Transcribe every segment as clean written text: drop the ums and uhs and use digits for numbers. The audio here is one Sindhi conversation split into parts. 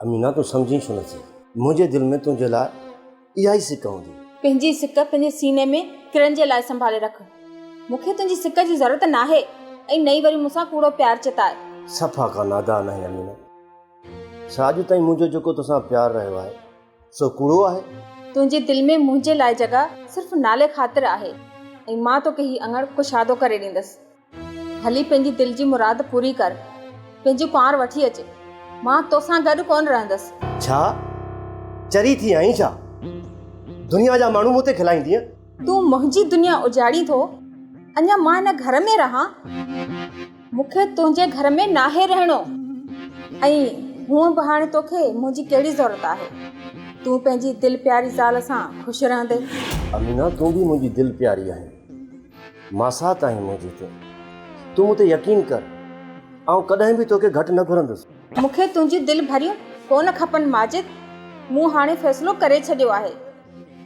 امينا تون سمجهين ڇو نٿي؟ منهنجي دل ۾ تنهنجي لاء اها ئي سڪ هوندي. پنهنجي سڪ پنهنجي سيني ۾ ڪرڻ جي لاء سنڀالي رک. مون کي تنهنجي سڪ جي ضرورت ناهي ۽ نه ئي وري مون سان ڪوڙو پيار چتاء. صفا ڪا نادان آهين امينا. ڇا اڄ تائين منهنجو جيڪو توسان پيار رهيو آهي سو ڪوڙو آهي؟ تنهنجي دل ۾ منهنجي لاء جڳهه صرف نالي خاطر آهي ۽ مان توکي هي اڱڻ ڪشادو ڪري ڏيندس. هلي پنهنجي دل جي مراد پوري ڪر. پنهنجي ڪنوار وٺي اچ. مان توسان گڏ ڪونه رهندس. ڇا؟ چري ٿي آهين ڇا؟ دنيا جا ماڻهو مون تي کلائيندينء؟ تون منهنجي دنيا اجاڙين ٿو. اڃا مان هن گهر ۾ رهان؟ مون کي تنهنجي گهر ۾ ناهي رهڻو. ۽ هونء به هاڻي توکي منهنجي ڪهڙي ضرورت آهي. تون پنهنجي دل پياري زال سان خوش رهندين. امينه تون به منهنجي دل پياري آهين. ماسات آهين منهنجي تون. تون مون تي يقين ڪر. آئون ڪڏهن به توکي گهٽ نه گهرندس. مون کي تنهنجون دل ڀريون ڪونه کپن ماجد. مون هاڻي فيصلو ڪري ڇڏيو آهي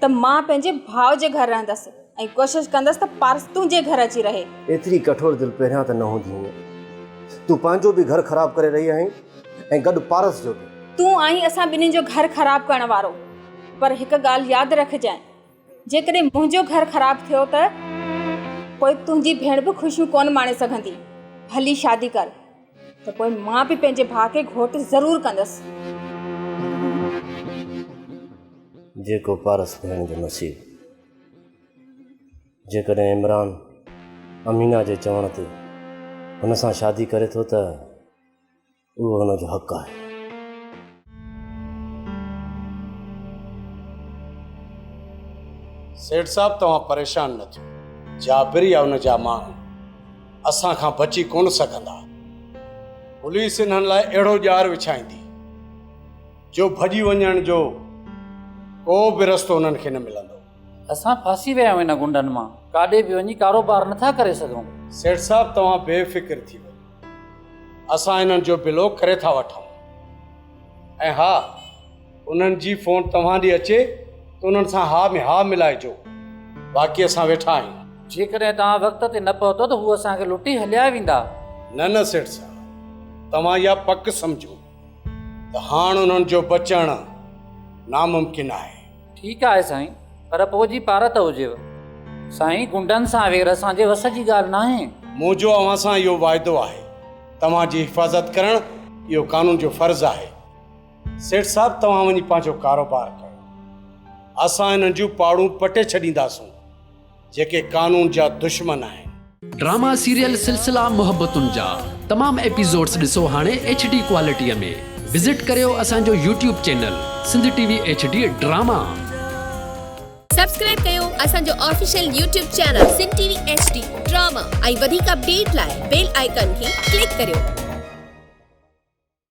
ته مان پنهنجي ڀاء جي گهر رهندس ۽ ڪوشش ڪندس ته پارس تنهنجي گهر اچي رهي. ايتري ڪٺور دل پهريان ته نه هوندي هئين. تون پنهنجو به گهر خراب ڪري رهي آهين ۽ گڏ پارس جو به. تون آهين اسان ٻنهي جو گهر خراب ڪرڻ وارو. پر هڪ ڳالهه ياد رکجانء جيڪڏهن منهنجو گهر خراب ٿيو ته پوء تنهنجي ڀيڻ به خوشيون ڪونه ماڻي سگهندي. ڀلي شادي ڪر ته پوء مان به پنهنجي ڀاء کي گهوٽ ضرور ڪندس. جيڪو پارس ڀيڻ جو نصيب. جيڪڏهن عمران امينا جي چوڻ تي هن سان شادي ڪري ٿو ته. اهو هن جو حق آهي. سيٺ صاحب توهان پريشان نه ٿيو، جابر يا ان جا ماڻهو اسان کان بچي ڪونه سگهندا. پوليس انهن لاء اهڙو ڄار وڇائيندي جو ڀڄي وڃڻ جو ڪو به رستو انهن کي نه ملندو. اسان ڦاسي ويا آهيون انهن غنڊن مان، ڪاڏي به وڃي ڪاروبار نٿا ڪري سگهون. سيٺ صاحب توهان بي فڪر ٿي وڃو. اسان انهن جو بلو ڪري ٿا وٺون ۽ ها انهن جي فون توهان ڏي اچي ته انهن سان ها ۾ ها ملائجو باقي اسان ويٺا آهيون. جيڪڏهن توهان وقت تي نه پهتو ته هو اسان کي لٽي هليا ويندا. نه نه سيٺ صاحب توهان اها پڪ سمجهو ته هاڻ انهن جو بچڻ ناممڪن آهي. ٺيڪ آهي سائين پر پوء جي پارت هجيو. سائين غنڊن سان وير اسان جي وس جي ڳالهه ناهي. منهنجو اوهان سان اهو واعدو آهي. توهان جي حفاظت ڪرڻ اهو قانون جو فرض آهي. سيٺ صاحب توهان وڃي پنهنجو ڪاروبار ڪيو. اسان انهن جون پاڙون پٽي ڇڏينداسون. جيڪي قانون جا دشمن آهن. ڊراما سيريل سلسلا محبتن جا تمام ايپيسوڊس ڏسو هاڻي ايڇ ڊي ڪوالٽي ۾ وزٽ ڪريو اسان جو YouTube channel Sindh T V H D drama. Subscribe ڪيو اسان جو official YouTube channel Sindh T V H D drama ۽ وڌيڪ اپڊيٽ لاء بيل آئيڪان کي ڪلڪ ڪريو.